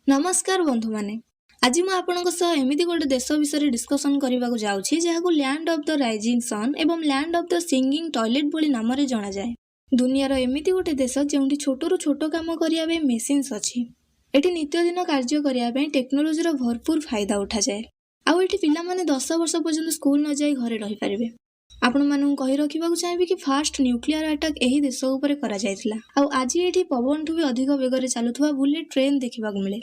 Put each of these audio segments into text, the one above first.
ନମସ୍କାର ବନ୍ଧୁମାନେ, ଆଜି ମୁଁ ଆପଣଙ୍କ ସହ ଏମିତି ଗୋଟେ ଦେଶ ବିଷୟରେ ଡିସ୍କସନ୍ କରିବାକୁ ଯାଉଛି, ଯାହାକୁ Land of the Rising Sun ଏବଂ Land of the Singing Toilet ଭଳି ନାମରେ ଜଣାଯାଏ। ଦୁନିଆର ଏମିତି ଗୋଟେ ଦେଶ, ଯେଉଁଠି ଛୋଟରୁ ଛୋଟ କାମ କରିବା ପାଇଁ ମେସିନ୍ସ ଅଛି। ଏଠି ନିତ୍ୟଦିନ କାର୍ଯ୍ୟ କରିବା ପାଇଁ ଟେକ୍ନୋଲୋଜିର ଭରପୁର ଫାଇଦା ଉଠାଯାଏ। ଆଉ ଏଠି ପିଲାମାନେ 10 ବର୍ଷ ପର୍ଯ୍ୟନ୍ତ ସ୍କୁଲ ନ ଯାଇ ଘରେ ରହିପାରିବେ। ଆପଣମାନଙ୍କୁ କହି ରଖିବାକୁ ଚାହିଁବି କି ଫାଷ୍ଟ ନ୍ୟୁକ୍ଲିୟର ଆଟାକ୍ ଏହି ଦେଶ ଉପରେ କରାଯାଇଥିଲା। ଆଉ ଆଜି ଏଠି ପବନଠୁ ବି ଅଧିକ ବେଗରେ ଚାଲୁଥିବା ବୁଲେଟ୍ ଟ୍ରେନ୍ ଦେଖିବାକୁ ମିଳେ।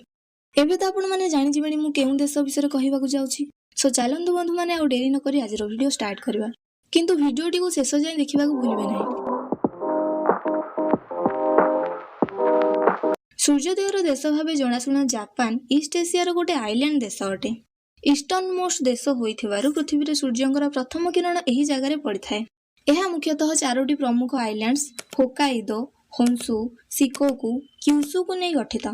ଏବେ ତ ଆପଣମାନେ ଜାଣିଯିବେଣି ମୁଁ କେଉଁ ଦେଶ ବିଷୟରେ କହିବାକୁ ଯାଉଛି। ସୋ ଚାଲନ୍ତୁ ବନ୍ଧୁମାନେ, ଆଉ ଡେରି ନକରି ଆଜିର ଭିଡ଼ିଓ ଷ୍ଟାର୍ଟ କରିବା। କିନ୍ତୁ ଭିଡ଼ିଓଟିକୁ ଶେଷ ଯାଏଁ ଦେଖିବାକୁ ଭୁଲିବେ ନାହିଁ। ସୂର୍ଯ୍ୟୋଦୟର ଦେଶ ଭାବେ ଜଣାଶୁଣା ଜାପାନ ଇଷ୍ଟ ଏସିଆର ଗୋଟେ ଆଇଲ୍ୟାଣ୍ଡ ଦେଶ ଅଟେ। ଇଷ୍ଟର୍ନ ମୋଷ୍ଟ ଦେଶ ହୋଇଥିବାରୁ ପୃଥିବୀରେ ସୂର୍ଯ୍ୟଙ୍କର ପ୍ରଥମ କିରଣ ଏହି ଜାଗାରେ ପଡ଼ିଥାଏ। ଏହା ମୁଖ୍ୟତଃ ଚାରୋଟି ପ୍ରମୁଖ ଆଇଲ୍ୟାଣ୍ଡସ୍ ହୋକାଇଦୋ, ହୋନ୍ସୁ, ସିକୋକୁ, କ୍ୟୁସୁକୁ ନେଇ ଗଠିତ।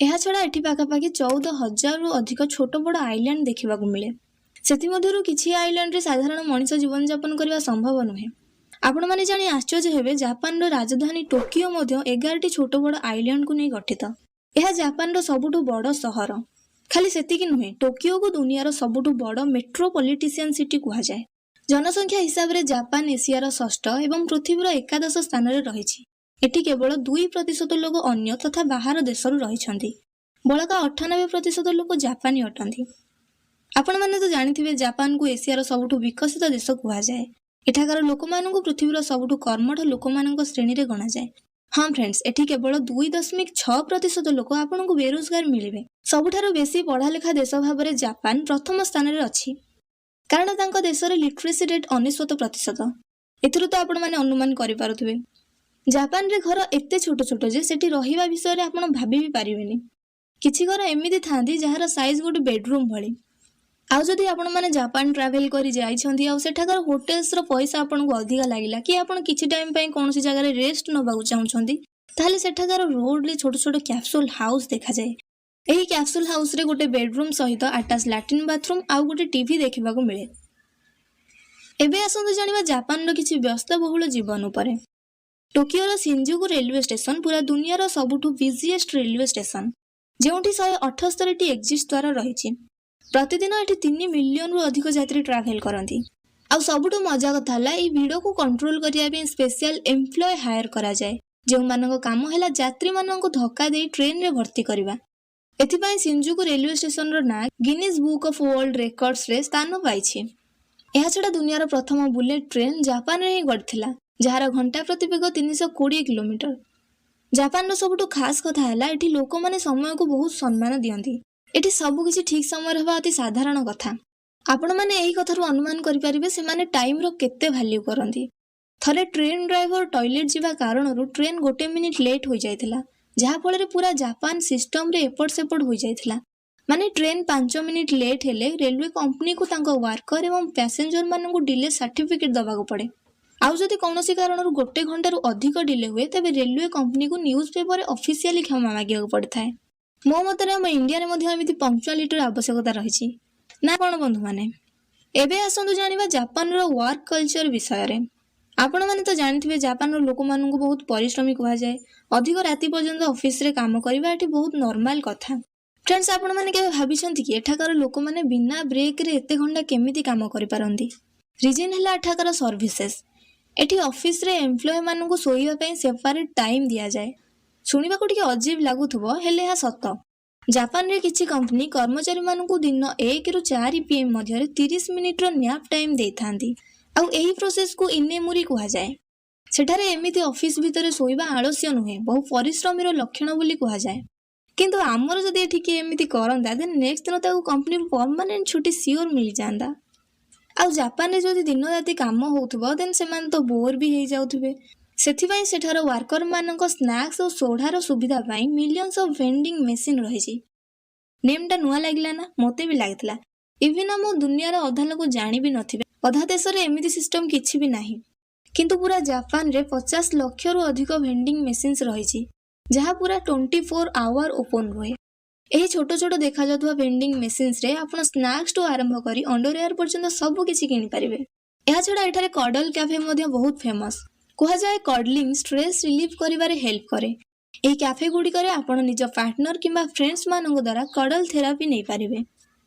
ଏହାଛଡ଼ା ଏଠି ପାଖାପାଖି 14,000ରୁ ଅଧିକ ଛୋଟ ବଡ଼ ଆଇଲ୍ୟାଣ୍ଡ ଦେଖିବାକୁ ମିଳେ। ସେଥିମଧ୍ୟରୁ କିଛି ଆଇଲ୍ୟାଣ୍ଡରେ ସାଧାରଣ ମଣିଷ ଜୀବନଯାପନ କରିବା ସମ୍ଭବ ନୁହେଁ। ଆପଣମାନେ ଜାଣି ଆଶ୍ଚର୍ଯ୍ୟ ହେବେ, ଜାପାନର ରାଜଧାନୀ ଟୋକିଓ ମଧ୍ୟ 11ଟି ଛୋଟ ବଡ଼ ଆଇଲ୍ୟାଣ୍ଡକୁ ନେଇ ଗଠିତ। ଏହା ଜାପାନର ସବୁଠୁ ବଡ଼ ସହର। ଖାଲି ସେତିକି ନୁହେଁ, ଟୋକିଓକୁ ଦୁନିଆର ସବୁଠୁ ବଡ଼ ମେଟ୍ରୋପଲିଟିସିଆନ ସିଟି କୁହାଯାଏ। ଜନସଂଖ୍ୟା ହିସାବରେ ଜାପାନ ଏସିଆର ଷଷ୍ଠ ଏବଂ ପୃଥିବୀର ଏକାଦଶ ସ୍ଥାନରେ ରହିଛି। ଏଠି କେବଳ 2% ଲୋକ ଅନ୍ୟ ତଥା ବାହାର ଦେଶରୁ ରହିଛନ୍ତି। ବଳକା 98% ଲୋକ ଜାପାନୀ ଅଟନ୍ତି। ଆପଣମାନେ ତ ଜାଣିଥିବେ, ଜାପାନକୁ ଏସିଆର ସବୁଠୁ ବିକଶିତ ଦେଶ କୁହାଯାଏ। ଏଠାକାର ଲୋକମାନଙ୍କୁ ପୃଥିବୀର ସବୁଠୁ କର୍ମଠ ଲୋକମାନଙ୍କ ଶ୍ରେଣୀରେ ଗଣାଯାଏ। ହଁ ଫ୍ରେଣ୍ଡସ୍, ଏଠି କେବଳ 2.6% ଲୋକ ଆପଣଙ୍କୁ ବେରୋଜଗାର ମିଳିବେ। ସବୁଠାରୁ ବେଶୀ ପଢ଼ାଲେଖା ଦେଶ ଭାବରେ ଜାପାନ ପ୍ରଥମ ସ୍ଥାନରେ ଅଛି, କାରଣ ତାଙ୍କ ଦେଶରେ ଲିଟରେସି ରେଟ୍ 99%। ଏଥିରୁ ତ ଆପଣମାନେ ଅନୁମାନ କରିପାରୁଥିବେ। ଜାପାନରେ ଘର ଏତେ ଛୋଟ ଛୋଟ ଯେ ସେଠି ରହିବା ବିଷୟରେ ଆପଣ ଭାବି ବି ପାରିବେନି। କିଛି ଘର ଏମିତି ଥାନ୍ତି, ଯାହାର ସାଇଜ୍ ଗୋଟେ ବେଡରୁମ୍ ଭଳି। ଆଉ ଯଦି ଆପଣମାନେ ଜାପାନ ଟ୍ରାଭେଲ କରି ଯାଇଛନ୍ତି ଆଉ ସେଠାକାର ହୋଟେଲ୍ସର ପଇସା ଆପଣଙ୍କୁ ଅଧିକା ଲାଗିଲା କି ଆପଣ କିଛି ଟାଇମ୍ ପାଇଁ କୌଣସି ଜାଗାରେ ରେଷ୍ଟ ନେବାକୁ ଚାହୁଁଛନ୍ତି, ତାହେଲେ ସେଠାକାର ରୋଡରେ ଛୋଟ ଛୋଟ କ୍ୟାପସୁଲ ହାଉସ୍ ଦେଖାଯାଏ। ଏହି କ୍ୟାପସୁଲ ହାଉସ୍ରେ ଗୋଟେ ବେଡରୁମ୍ ସହିତ ଆଟାଚ୍ ଲାଟ୍ରିନ୍ ବାଥରୁମ୍ ଆଉ ଗୋଟେ ଟିଭି ଦେଖିବାକୁ ମିଳେ। ଏବେ ଆସନ୍ତୁ ଜାଣିବା ଜାପାନର କିଛି ବ୍ୟସ୍ତବହୁଳ ଜୀବନ ଉପରେ। ଟୋକିଓର ସିଞ୍ଜୁକୁ ରେଲୱେ ଷ୍ଟେସନ ପୁରା ଦୁନିଆର ସବୁଠୁ ବିଜିଏଷ୍ଟ ରେଲୱେ ଷ୍ଟେସନ, ଯେଉଁଠି 178ଟି ଏକ୍ଜିଟ୍ ଦ୍ୱାର ରହିଛି। ପ୍ରତିଦିନ ଏଠି 3 ମିଲିୟନରୁ ଅଧିକ ଯାତ୍ରୀ ଟ୍ରାଭେଲ କରନ୍ତି। ଆଉ ସବୁଠୁ ମଜା କଥା ହେଲା, ଏହି ଭିଡ଼କୁ କଣ୍ଟ୍ରୋଲ କରିବା ପାଇଁ ସ୍ପେଶିଆଲ ଏମ୍ପ୍ଲୟ ହାୟର କରାଯାଏ, ଯେଉଁମାନଙ୍କ କାମ ହେଲା ଯାତ୍ରୀମାନଙ୍କୁ ଧକ୍କା ଦେଇ ଟ୍ରେନରେ ଭର୍ତ୍ତି କରିବା। ଏଥିପାଇଁ ସିଞ୍ଜୁକୁ ରେଲୱେ ଷ୍ଟେସନର ନାଁ ଗିନିଜ୍ ବୁକ୍ ଅଫ୍ ୱାର୍ଲଡ ରେକର୍ଡସରେ ସ୍ଥାନ ପାଇଛି। ଏହାଛଡ଼ା ଦୁନିଆର ପ୍ରଥମ ବୁଲେଟ୍ ଟ୍ରେନ୍ ଜାପାନରେ ହିଁ ଗଡ଼ିଥିଲା, ଯାହାର ଘଣ୍ଟା ପ୍ରତି ବେଗ 320 କିଲୋମିଟର। ଜାପାନର ସବୁଠୁ ଖାସ୍ କଥା ହେଲା, ଏଠି ଲୋକମାନେ ସମୟକୁ ବହୁତ ସମ୍ମାନ ଦିଅନ୍ତି। ଏଠି ସବୁକିଛି ଠିକ୍ ସମୟରେ ହେବା ଅତି ସାଧାରଣ କଥା। ଆପଣମାନେ ଏହି କଥାରୁ ଅନୁମାନ କରିପାରିବେ, ସେମାନେ ଟାଇମ୍ର କେତେ ଭାଲ୍ୟୁ କରନ୍ତି। ଥରେ ଟ୍ରେନ୍ ଡ୍ରାଇଭର ଟଏଲେଟ୍ ଯିବା କାରଣରୁ ଟ୍ରେନ୍ ଗୋଟେ ମିନିଟ୍ ଲେଟ୍ ହୋଇଯାଇଥିଲା, ଯାହାଫଳରେ ପୁରା ଜାପାନ ସିଷ୍ଟମରେ ଏପଟ ସେପଟ ହୋଇଯାଇଥିଲା। ମାନେ ଟ୍ରେନ୍ 5 ମିନିଟ୍ ଲେଟ୍ ହେଲେ ରେଲୱେ କମ୍ପାନୀକୁ ତାଙ୍କ ୱାର୍କର ଏବଂ ପ୍ୟାସେଞ୍ଜରମାନଙ୍କୁ ଡିଲେ ସାର୍ଟିଫିକେଟ୍ ଦେବାକୁ ପଡ଼େ। ଆଉ ଯଦି କୌଣସି କାରଣରୁ ଗୋଟେ ଘଣ୍ଟାରୁ ଅଧିକ ଡିଲେ ହୁଏ, ତେବେ ରେଲୱେ କମ୍ପାନୀକୁ ନ୍ୟୁଜ୍ ପେପରରେ ଅଫିସିଆଲି କ୍ଷମା ମାଗିବାକୁ ପଡ଼ିଥାଏ। ମୋ ମତରେ ଆମ ଇଣ୍ଡିଆରେ ମଧ୍ୟ ଏମିତି ପଙ୍କ୍ଚୁଆଲିଟିର ଆବଶ୍ୟକତା ରହିଛି, ନା କ'ଣ ବନ୍ଧୁମାନେ? ଏବେ ଆସନ୍ତୁ ଜାଣିବା ଜାପାନର ୱାର୍କ କଲଚର ବିଷୟରେ। ଆପଣମାନେ ତ ଜାଣିଥିବେ, ଜାପାନର ଲୋକମାନଙ୍କୁ ବହୁତ ପରିଶ୍ରମୀ କୁହାଯାଏ। ଅଧିକ ରାତି ପର୍ଯ୍ୟନ୍ତ ଅଫିସରେ କାମ କରିବା ଏଠି ବହୁତ ନର୍ମାଲ କଥା। ଫ୍ରେଣ୍ଡସ୍, ଆପଣମାନେ କେବେ ଭାବିଛନ୍ତି କି ଏଠାକାର ଲୋକମାନେ ବିନା ବ୍ରେକ୍ରେ ଏତେ ଘଣ୍ଟା କେମିତି କାମ କରିପାରନ୍ତି? ରିଜନ୍ ହେଲା ଏଠାକାର ସର୍ଭିସେସ୍। ଏଠି ଅଫିସରେ ଏମ୍ପ୍ଲୟମାନଙ୍କୁ ଶୋଇବା ପାଇଁ ସେପାରେଟ୍ ଟାଇମ୍ ଦିଆଯାଏ। ଶୁଣିବାକୁ ଟିକେ ଅଜୀବ ଲାଗୁଥିବ, ହେଲେ ଏହା ସତ। ଜାପାନରେ କିଛି କମ୍ପାନୀ କର୍ମଚାରୀମାନଙ୍କୁ ଦିନ 1ରୁ 4 ପିଏମ୍ ମଧ୍ୟରେ 30 ମିନିଟ୍ର ନ୍ୟାପ୍ ଟାଇମ୍ ଦେଇଥାନ୍ତି। ଆଉ ଏହି ପ୍ରୋସେସକୁ ଇନେମୁରି କୁହାଯାଏ। ସେଠାରେ ଏମିତି ଅଫିସ ଭିତରେ ଶୋଇବା ଆଳସ୍ୟ ନୁହେଁ, ବହୁ ପରିଶ୍ରମୀର ଲକ୍ଷଣ ବୋଲି କୁହାଯାଏ। କିନ୍ତୁ ଆମର ଯଦି ଏଠି କିଏ ଏମିତି କରନ୍ତା, ଦେନ୍ ନେକ୍ସଟ ଦିନ ତାକୁ କମ୍ପାନୀରୁ ପରମାନେଣ୍ଟ ଛୁଟି ସିଓର ମିଳିଯାଆନ୍ତା। ଆଉ ଜାପାନରେ ଯଦି ଦିନ ରାତି କାମ ହେଉଥିବ, ଦେନ୍ ସେମାନେ ତ ବୋର୍ ବି ହେଇଯାଉଥିବେ। ସେଥିପାଇଁ ସେଠାର ୱାର୍କରମାନଙ୍କ ସ୍ନାକ୍ସ ଓ ସୋଢ଼ାର ସୁବିଧା ପାଇଁ ମିଲିୟନ୍ସ ଅଫ୍ ଭେଣ୍ଡିଂ ମେସିନ୍ ରହିଛି। ନେମ୍ଟା ନୂଆ ଲାଗିଲା ନା? ମୋତେ ବି ଲାଗିଥିଲା। ଇଭିନ୍ ଆମ ଦୁନିଆର ଅଧା ଲୋକ ଜାଣି ବି ନଥିବେ। ଅଧା ଦେଶରେ ଏମିତି ସିଷ୍ଟମ କିଛି ବି ନାହିଁ। କିନ୍ତୁ ପୁରା ଜାପାନରେ 50 ଲକ୍ଷରୁ ଅଧିକ ଭେଣ୍ଡିଂ ମେସିନ୍ସ ରହିଛି, ଯାହା ପୁରା 24 ଆୱାର ଓପନ୍ ରୁହେ। ଏହି ଛୋଟ ଛୋଟ ଦେଖାଯାଉଥିବା ଭେଣ୍ଡିଂ ମେସିନ୍ସରେ ଆପଣ ସ୍ନାକ୍ସଠୁ ଆରମ୍ଭ କରି ଅଣ୍ଡରୱେୟାର ପର୍ଯ୍ୟନ୍ତ ସବୁ କିଛି କିଣିପାରିବେ। ଏହାଛଡ଼ା ଏଠାରେ କଡଲ କ୍ୟାଫେ ମଧ୍ୟ ବହୁତ ଫେମସ୍। କୁହାଯାଏ, କଡଲିଂ ଷ୍ଟ୍ରେସ୍ ରିଲିଫ୍ କରିବାରେ ହେଲ୍ପ କରେ। ଏହି କ୍ୟାଫେ ଗୁଡ଼ିକରେ ଆପଣ ନିଜ ପାର୍ଟନର କିମ୍ବା ଫ୍ରେଣ୍ଡସ୍ ମାନଙ୍କ ଦ୍ୱାରା କଡଲ ଥେରାପି ନେଇପାରିବେ।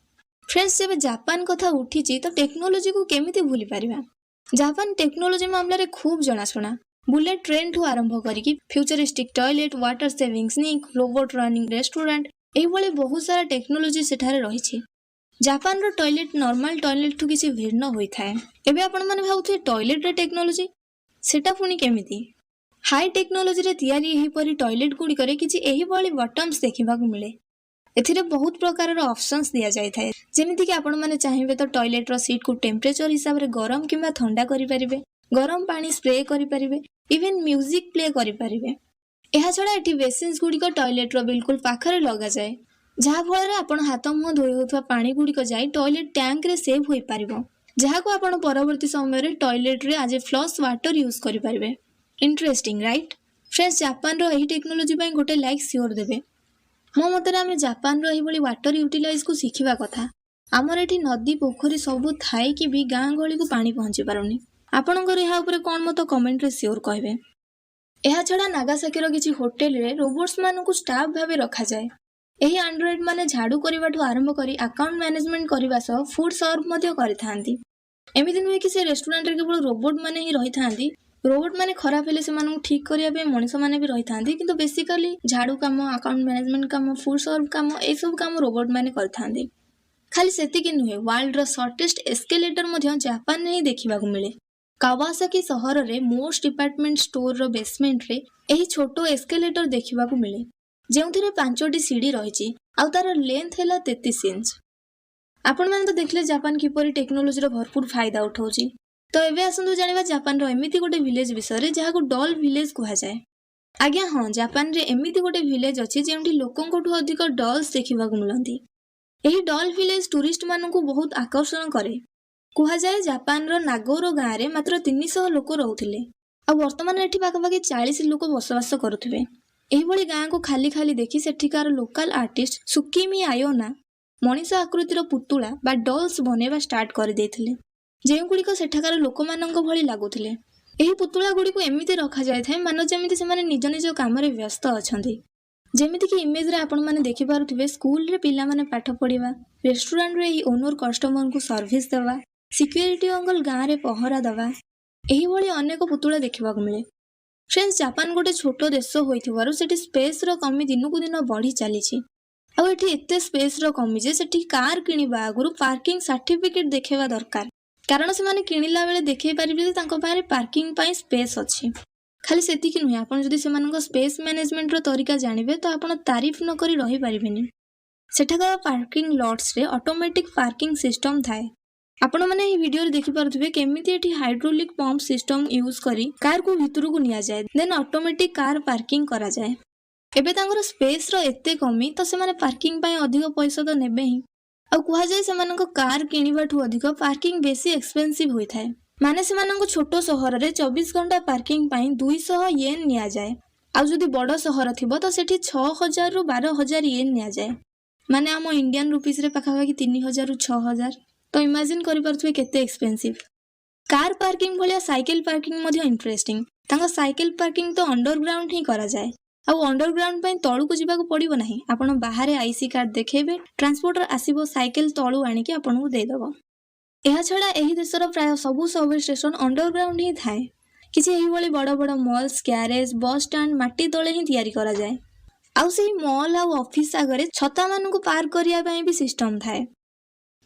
ଫ୍ରେଣ୍ଡସ୍, ଯେବେ ଜାପାନ କଥା ଉଠିଛି ତ ଟେକ୍ନୋଲୋଜିକୁ କେମିତି ଭୁଲି ପାରିବା? ଜାପାନ ଟେକ୍ନୋଲୋଜି ମାମଲାରେ ଖୁବ୍ ଜଣାଶୁଣା। ବୁଲେଟ୍ ଟ୍ରେନ୍ଠୁ ଆରମ୍ଭ କରିକି futuristic toilet, water saving sink, robot running restaurant, ଏହିଭଳି ବହୁତ ସାରା ଟେକ୍ନୋଲୋଜି ସେଠାରେ ରହିଛି। ଜାପାନର ଟଏଲେଟ୍ ନର୍ମାଲ ଟଏଲେଟ୍ଠୁ କିଛି ଭିନ୍ନ ହୋଇଥାଏ। ଏବେ ଆପଣମାନେ ଭାବୁଥିବେ, ଟଏଲେଟ୍ରେ ଟେକ୍ନୋଲୋଜି, ସେଟା ପୁଣି କେମିତି? ହାଇ ଟେକ୍ନୋଲୋଜିରେ ତିଆରି ଏହିପରି ଟଏଲେଟ୍ ଗୁଡ଼ିକରେ କିଛି ଏହିଭଳି ବଟନ୍ସ ଦେଖିବାକୁ ମିଳେ। ଏଥିରେ ବହୁତ ପ୍ରକାରର ଅପସନ୍ସ ଦିଆଯାଇଥାଏ, ଯେମିତିକି ଆପଣମାନେ ଚାହିଁବେ ତ ଟଏଲେଟ୍ର ସିଟ୍କୁ ଟେମ୍ପରେଚର ହିସାବରେ ଗରମ କିମ୍ବା ଥଣ୍ଡା କରିପାରିବେ, ଗରମ ପାଣି ସ୍ପ୍ରେ କରିପାରିବେ, ଇଭେନ୍ ମ୍ୟୁଜିକ୍ ପ୍ଲେ କରିପାରିବେ। ଏହାଛଡ଼ା ଏଠି ବେସିନ୍ସ ଗୁଡ଼ିକ ଟଏଲେଟ୍ର ବିଲକୁଲ ପାଖରେ ଲଗାଯାଏ, ଯାହାଫଳରେ ଆପଣ ହାତ ମୁହଁ ଧୋଇ ହେଉଥିବା ପାଣି ଗୁଡ଼ିକ ଯାଇ ଟଏଲେଟ୍ ଟ୍ୟାଙ୍କରେ ସେଭ୍ ହୋଇପାରିବ, ଯାହାକୁ ଆପଣ ପରବର୍ତ୍ତୀ ସମୟରେ ଟଏଲେଟ୍ରେ ଆଜ୍ ଏ ଫ୍ଲସ୍ ୱାଟର ୟୁଜ୍ କରିପାରିବେ। Interesting, right? Friends, ଜାପାନର ଏହି ଟେକ୍ନୋଲୋଜି ପାଇଁ ଗୋଟେ ଲାଇକ୍ ସିଓର ଦେବେ। ମୋ ମତରେ ଆମେ ଜାପାନର ଏହିଭଳି ୱାଟର ୟୁଟିଲାଇଜ୍କୁ ଶିଖିବା କଥା। ଆମର ଏଠି ନଦୀ, ପୋଖରୀ ସବୁ ଥାଇକି ବି ଗାଁ ଗହଳିକୁ ପାଣି ପହଞ୍ଚି ପାରୁନି। ଆପଣଙ୍କର ଏହା ଉପରେ କ'ଣ ମତ, କମେଣ୍ଟରେ ସିଓର କହିବେ। ଏହାଛଡ଼ା ନାଗାସାକିର କିଛି ହୋଟେଲରେ ରୋବୋଟ୍ସ ମାନଙ୍କୁ ଷ୍ଟାଫ୍ ଭାବେ ରଖାଯାଏ। ଏହି ଆଣ୍ଡ୍ରଏଡ୍ ମାନେ ଝାଡୁ କରିବାଠୁ ଆରମ୍ଭ କରି ଆକାଉଣ୍ଟ ମ୍ୟାନେଜମେଣ୍ଟ କରିବା ସହ ଫୁଡ୍ ସର୍ଭ ମଧ୍ୟ କରିଥାନ୍ତି। ଏମିତି ନୁହେଁ କି ସେ ରେଷ୍ଟୁରାଣ୍ଟରେ କେବଳ ରୋବୋଟ ମାନେ ହିଁ ରହିଥାନ୍ତି। ରୋବୋଟ ମାନେ ଖରାପ ହେଲେ ସେମାନଙ୍କୁ ଠିକ୍ କରିବା ପାଇଁ ମଣିଷମାନେ ବି ରହିଥାନ୍ତି। କିନ୍ତୁ ବେସିକାଲି ଝାଡୁ କାମ, ଆକାଉଣ୍ଟ ମ୍ୟାନେଜମେଣ୍ଟ କାମ, ଫୁଡ୍ ସର୍ଭ କାମ, ଏସବୁ କାମ ରୋବୋଟ ମାନେ କରିଥାନ୍ତି। ଖାଲି ସେତିକି ନୁହେଁ, ୱାର୍ଲଡର ସର୍ଟେଷ୍ଟ ଏସ୍କେଲେଟର ମଧ୍ୟ ଜାପାନରେ ହିଁ ଦେଖିବାକୁ ମିଳେ। କାୱାସାକି ସହରରେ ମୋଷ୍ଟ ଡିପାର୍ଟମେଣ୍ଟ ଷ୍ଟୋରର ବେସମେଣ୍ଟରେ ଏହି ଛୋଟ ଏସ୍କେଲେଟର ଦେଖିବାକୁ ମିଳେ, ଯେଉଁଥିରେ ପାଞ୍ଚଟି ସିଡ଼ି ରହିଛି ଆଉ ତାର ଲେନ୍ଥ ହେଲା 33 ଇଞ୍ଚ। ଆପଣମାନେ ତ ଦେଖିଲେ ଜାପାନ କିପରି ଟେକ୍ନୋଲୋଜିର ଭରପୁର ଫାଇଦା ଉଠାଉଛି। ତ ଏବେ ଆସନ୍ତୁ ଜାଣିବା ଜାପାନର ଏମିତି ଗୋଟେ ଭିଲେଜ ବିଷୟରେ, ଯାହାକୁ ଡଲ୍ ଭିଲେଜ କୁହାଯାଏ। ଆଜ୍ଞା ହଁ, ଜାପାନରେ ଏମିତି ଗୋଟେ ଭିଲେଜ ଅଛି, ଯେଉଁଠି ଲୋକଙ୍କଠୁ ଅଧିକ ଡଲ୍ସ ଦେଖିବାକୁ ମିଳନ୍ତି। ଏହି ଡଲ୍ ଭିଲେଜ ଟୁରିଷ୍ଟମାନଙ୍କୁ ବହୁତ ଆକର୍ଷଣ କରେ। କୁହାଯାଏ, ଜାପାନର ନାଗୋରୋ ଗାଁରେ ମାତ୍ର 300 ଲୋକ ରହୁଥିଲେ ଆଉ ବର୍ତ୍ତମାନ ଏଠି ପାଖାପାଖି 40 ଲୋକ ବସବାସ କରୁଥିବେ। ଏହିଭଳି ଗାଁକୁ ଖାଲି ଖାଲି ଦେଖି ସେଠିକାର ଲୋକାଲ ଆର୍ଟିଷ୍ଟ ସୁକିମି ଆୟୋନା ମଣିଷ ଆକୃତିର ପୁତୁଳା ବା ଡଲ୍ସ ବନେଇବା ଷ୍ଟାର୍ଟ କରିଦେଇଥିଲେ, ଯେଉଁଗୁଡ଼ିକ ସେଠାକାର ଲୋକମାନଙ୍କ ଭଳି ଲାଗୁଥିଲେ। ଏହି ପୁତୁଳା ଗୁଡ଼ିକୁ ଏମିତି ରଖାଯାଇଥାଏ, ମାନ ଯେମିତି ସେମାନେ ନିଜ ନିଜ କାମରେ ବ୍ୟସ୍ତ ଅଛନ୍ତି। ଯେମିତିକି ଇମେଜରେ ଆପଣମାନେ ଦେଖିପାରୁଥିବେ, ସ୍କୁଲରେ ପିଲାମାନେ ପାଠ ପଢ଼ିବା, ରେଷ୍ଟୁରାଣ୍ଟରେ ଏହି ଓନର କଷ୍ଟମରଙ୍କୁ ସର୍ଭିସ ଦେବା, ସିକ୍ୟୁରିଟି ଅଙ୍କଲ ଗାଁରେ ପହରା ଦେବା, ଏହିଭଳି ଅନେକ ପୁତୁଳା ଦେଖିବାକୁ ମିଳେ। ଫ୍ରେଣ୍ଡସ୍, ଜାପାନ ଗୋଟେ ଛୋଟ ଦେଶ ହୋଇଥିବାରୁ ସେଠି ସ୍ପେସ୍ର କମି ଦିନକୁ ଦିନ ବଢ଼ି ଚାଲିଛି। ଆଉ ଏଠି ଏତେ ସ୍ପେସ୍ର କମି ଯେ ସେଠି କାର୍ କିଣିବା ଆଗରୁ ପାର୍କିଂ ସାର୍ଟିଫିକେଟ୍ ଦେଖେଇବା ଦରକାର, କାରଣ ସେମାନେ କିଣିଲା ବେଳେ ଦେଖେଇ ପାରିବେ ଯେ ତାଙ୍କ ପାଖରେ ପାର୍କିଂ ପାଇଁ ସ୍ପେସ୍ ଅଛି। ଖାଲି ସେତିକି ନୁହେଁ, ଆପଣ ଯଦି ସେମାନଙ୍କ ସ୍ପେସ୍ ମ୍ୟାନେଜମେଣ୍ଟର ତରିକା ଜାଣିବେ ତ ଆପଣ ତାରିଫ ନ କରି ରହିପାରିବେନି। ସେଠାକାର ପାର୍କିଂ ଲଟ୍ସରେ ଅଟୋମେଟିକ୍ ପାର୍କିଂ ସିଷ୍ଟମ୍ ଥାଏ। ଆପଣମାନେ ଏହି ଭିଡ଼ିଓରେ ଦେଖିପାରୁଥିବେ କେମିତି ଏଠି ହାଇଡ୍ରୋଲିକ୍ ପମ୍ପ ସିଷ୍ଟମ୍ ୟୁଜ୍ କରି କାର୍କୁ ଭିତରକୁ ନିଆଯାଏ, ଦେନ୍ ଅଟୋମେଟିକ୍ କାର୍ ପାର୍କିଂ କରାଯାଏ। ଏବେ ତାଙ୍କର ସ୍ପେସ୍ର ଏତେ କମି ତ ସେମାନେ ପାର୍କିଂ ପାଇଁ ଅଧିକ ପଇସା ତ ନେବେ ହିଁ। ଆଉ କୁହାଯାଏ, ସେମାନଙ୍କ କାର୍ କିଣିବାଠୁ ଅଧିକ ପାର୍କିଂ ବେଶୀ ଏକ୍ସପେନ୍ସିଭ୍ ହୋଇଥାଏ। ମାନେ ସେମାନଙ୍କ ଛୋଟ ସହରରେ 24 ଘଣ୍ଟା ପାର୍କିଂ ପାଇଁ 200 ୟେନ୍ ନିଆଯାଏ। ଆଉ ଯଦି ବଡ଼ ସହର ଥିବ ତ ସେଠି 6000ରୁ 12,000 ୟେନ୍ ନିଆଯାଏ। ମାନେ ଆମ ଇଣ୍ଡିଆନ୍ ରୁପିସ୍ରେ ପାଖାପାଖି 3000ରୁ 6000। ତ ଇମାଜିନ୍ କରିପାରୁଥିବେ କେତେ ଏକ୍ସପେନ୍ସିଭ୍। କାର୍ ପାର୍କିଂ ଭଳିଆ ସାଇକେଲ ପାର୍କିଂ ମଧ୍ୟ ଇଣ୍ଟରେଷ୍ଟିଂ। ତାଙ୍କ ସାଇକେଲ ପାର୍କିଂ ତ ଅଣ୍ଡରଗ୍ରାଉଣ୍ଡ ହିଁ କରାଯାଏ। ଆଉ ଅଣ୍ଡରଗ୍ରାଉଣ୍ଡ ପାଇଁ ତଳକୁ ଯିବାକୁ ପଡ଼ିବ ନାହିଁ। ଆପଣ ବାହାରେ ଆଇସି କାର୍ଡ ଦେଖେଇବେ, ଟ୍ରାନ୍ସପୋର୍ଟର ଆସିବ, ସାଇକେଲ ତଳୁ ଆଣିକି ଆପଣଙ୍କୁ ଦେଇଦେବ। ଏହାଛଡ଼ା ଏହି ଦେଶର ପ୍ରାୟ ସବୁ ସବୱେ ଷ୍ଟେସନ ଅଣ୍ଡରଗ୍ରାଉଣ୍ଡ ହିଁ ଥାଏ। କିଛି ଏହିଭଳି ବଡ଼ ବଡ଼ ମଲ୍ସ, ଗ୍ୟାରେଜ, ବସ୍ ଷ୍ଟାଣ୍ଡ ମାଟି ତଳେ ହିଁ ତିଆରି କରାଯାଏ। ଆଉ ସେହି ମଲ୍ ଆଉ ଅଫିସ ଆଗରେ ଛତାମାନଙ୍କୁ ପାର୍କ କରିବା ପାଇଁ ବି ସିଷ୍ଟମ ଥାଏ।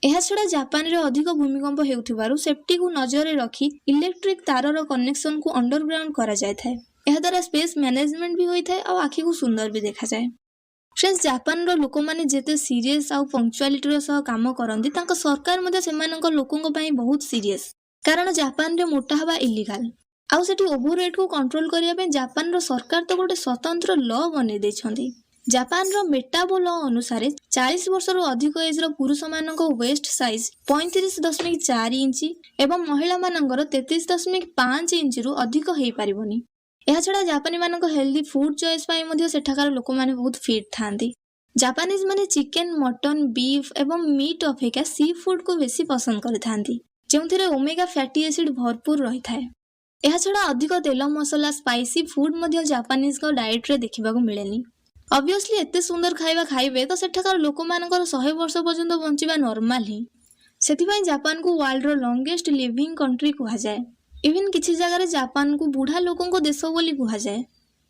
ଏହାଛଡ଼ା ଜାପାନରେ ଅଧିକ ଭୂମିକମ୍ପ ହେଉଥିବାରୁ ସେଫ୍ଟିକୁ ନଜରରେ ରଖି ଇଲେକ୍ଟ୍ରିକ୍ ତାରର କନେକ୍ସନକୁ ଅଣ୍ଡରଗ୍ରାଉଣ୍ଡ କରାଯାଇଥାଏ। ଏହାଦ୍ୱାରା ସ୍ପେସ୍ ମ୍ୟାନେଜମେଣ୍ଟ ବି ହୋଇଥାଏ ଆଉ ଆଖିକୁ ସୁନ୍ଦର ବି ଦେଖାଯାଏ। ଫ୍ରେଣ୍ଡସ୍, ଜାପାନର ଲୋକମାନେ ଯେତେ ସିରିୟସ୍ ଆଉ ପଙ୍କ୍ଚୁଆଲିଟିର ସହ କାମ କରନ୍ତି, ତାଙ୍କ ସରକାର ମଧ୍ୟ ସେମାନଙ୍କ ଲୋକଙ୍କ ପାଇଁ ବହୁତ ସିରିୟସ୍। କାରଣ ଜାପାନରେ ମୋଟା ହେବା ଇଲିଗାଲ। ଆଉ ସେଠି ଓଭର ୱେଟ୍କୁ କଣ୍ଟ୍ରୋଲ କରିବା ପାଇଁ ଜାପାନର ସରକାର ତ ଗୋଟେ ସ୍ୱତନ୍ତ୍ର ଲ ବନେଇ ଦେଇଛନ୍ତି। ଜାପାନର ମେଟାବୋ ଲ ଅନୁସାରେ 40 ବର୍ଷରୁ ଅଧିକ ଏଜ୍ର ପୁରୁଷମାନଙ୍କ ୱେଷ୍ଟ ସାଇଜ୍ 35.4 ଇଞ୍ଚ ଏବଂ ମହିଳାମାନଙ୍କର 33.5 ଇଞ୍ଚରୁ ଅଧିକ ହେଇପାରିବନି। ଏହାଛଡ଼ା ଜାପାନୀମାନଙ୍କ ହେଲ୍ଦି ଫୁଡ୍ ଚଏସ୍ ପାଇଁ ମଧ୍ୟ ସେଠାକାର ଲୋକମାନେ ବହୁତ ଫିଟ୍ ଥାନ୍ତି। ଜାପାନିଜ୍ ମାନେ ଚିକେନ୍, ମଟନ୍, ବିଫ୍ ଏବଂ ମିଟ୍ ଅପେକ୍ଷା ସି ଫୁଡ୍କୁ ବେଶୀ ପସନ୍ଦ କରିଥାନ୍ତି, ଯେଉଁଥିରେ ଓମେଗା ଫ୍ୟାଟି ଏସିଡ୍ ଭରପୁର ରହିଥାଏ। ଏହାଛଡ଼ା ଅଧିକ ତେଲ ମସଲା, ସ୍ପାଇସି ଫୁଡ୍ ମଧ୍ୟ ଜାପାନିଜଙ୍କ ଡାଏଟ୍ରେ ଦେଖିବାକୁ ମିଳେନି। ଅବଭିୟସଲି ଏତେ ସୁନ୍ଦର ଖାଇବା ଖାଇବେ ତ ସେଠାକାର ଲୋକମାନଙ୍କର 100 ବର୍ଷ ପର୍ଯ୍ୟନ୍ତ ବଞ୍ଚିବା ନର୍ମାଲ ହିଁ। ସେଥିପାଇଁ ଜାପାନକୁ ୱାର୍ଲଡର ଲଙ୍ଗେଷ୍ଟ ଲିଭିଂ କଣ୍ଟ୍ରି କୁହାଯାଏ। ଇଭିନ୍ କିଛି ଜାଗାରେ ଜାପାନକୁ ବୁଢ଼ା ଲୋକଙ୍କ ଦେଶ ବୋଲି କୁହାଯାଏ।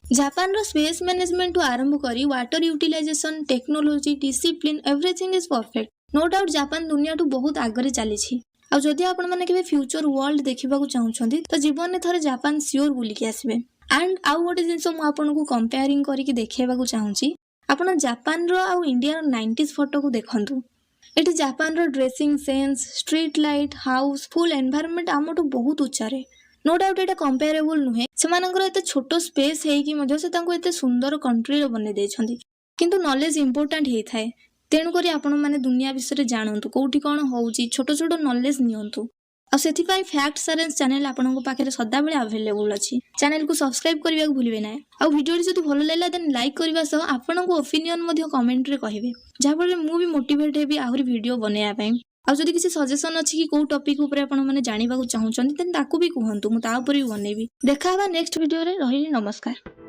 ଜାପାନର ସ୍ପେସ୍ ମ୍ୟାନେଜମେଣ୍ଟଠୁ ଆରମ୍ଭ କରି water utilization, technology, discipline, everything is perfect. No doubt Japan ଦୁନିଆଠୁ ବହୁତ ଆଗରେ ଚାଲିଛି। ଆଉ ଯଦି ଆପଣମାନେ କେବେ ଫ୍ୟୁଚର ୱାର୍ଲଡ ଦେଖିବାକୁ ଚାହୁଁଛନ୍ତି, ତ ଜୀବନରେ ଥରେ ଜାପାନ ସିଓର ବୁଲିକି ଆସିବେ। ଆଣ୍ଡ ଆଉ ଗୋଟେ ଜିନିଷ ମୁଁ ଆପଣଙ୍କୁ କମ୍ପେୟାରିଂ କରିକି ଦେଖେଇବାକୁ ଚାହୁଁଛି। ଆପଣ ଜାପାନର ଆଉ ଇଣ୍ଡିଆର 90s ଫଟୋକୁ ଦେଖନ୍ତୁ। ଏଠି ଜାପାନର dressing sense, street light, house, full environment ଆମଠୁ ବହୁତ ଉଚ୍ଚାରେ। ନୋ ଡାଉଟ୍ ଏଇଟା କମ୍ପେୟାରେବୁଲ୍ ନୁହେଁ। ସେମାନଙ୍କର ଏତେ ଛୋଟ ସ୍ପେସ୍ ହେଇକି ମଧ୍ୟ ସେ ତାଙ୍କୁ ଏତେ ସୁନ୍ଦର କଣ୍ଟ୍ରିରେ ବନେଇ ଦେଇଛନ୍ତି। କିନ୍ତୁ ନଲେଜ ଇମ୍ପୋର୍ଟାଣ୍ଟ ହେଇଥାଏ। ତେଣୁକରି ଆପଣମାନେ ଦୁନିଆ ବିଷୟରେ ଜାଣନ୍ତୁ, କୋଉଠି କ'ଣ ହଉଛି, ଛୋଟ ଛୋଟ ନଲେଜ ନିଅନ୍ତୁ। ଆଉ ସେଥିପାଇଁ ଫ୍ୟାକ୍ଟ ସାରେନ୍ସ ଚ୍ୟାନେଲ ଆପଣଙ୍କ ପାଖରେ ସଦାବେଳେ ଆଭେଲେବୁଲ୍ ଅଛି। ଚ୍ୟାନେଲକୁ ସବସ୍କ୍ରାଇବ୍ କରିବାକୁ ଭୁଲିବେ ନାହିଁ। ଆଉ ଭିଡ଼ିଓଟି ଯଦି ଭଲ ଲାଗିଲା, ଦେନ୍ ଲାଇକ୍ କରିବା ସହ ଆପଣଙ୍କ ଓପିନିଅନ୍ ମଧ୍ୟ କମେଣ୍ଟରେ କହିବେ, ଯାହାଫଳରେ ମୁଁ ବି ମୋଟିଭେଟ୍ ହେବି ଆହୁରି ଭିଡ଼ିଓ ବନେଇବା ପାଇଁ। ଆଉ ଯଦି କିଛି ସଜେସନ୍ ଅଛି କି କୋଉ ଟପିକ୍ ଉପରେ ଆପଣମାନେ ଜାଣିବାକୁ ଚାହୁଁଛନ୍ତି, ଦେନ୍ ତାକୁ ବି କୁହନ୍ତୁ, ମୁଁ ତା ଉପରେ ବି ବନେଇବି। ଦେଖା ହେବା ନେକ୍ସଟ ଭିଡ଼ିଓରେ। ରହିଲି, ନମସ୍କାର।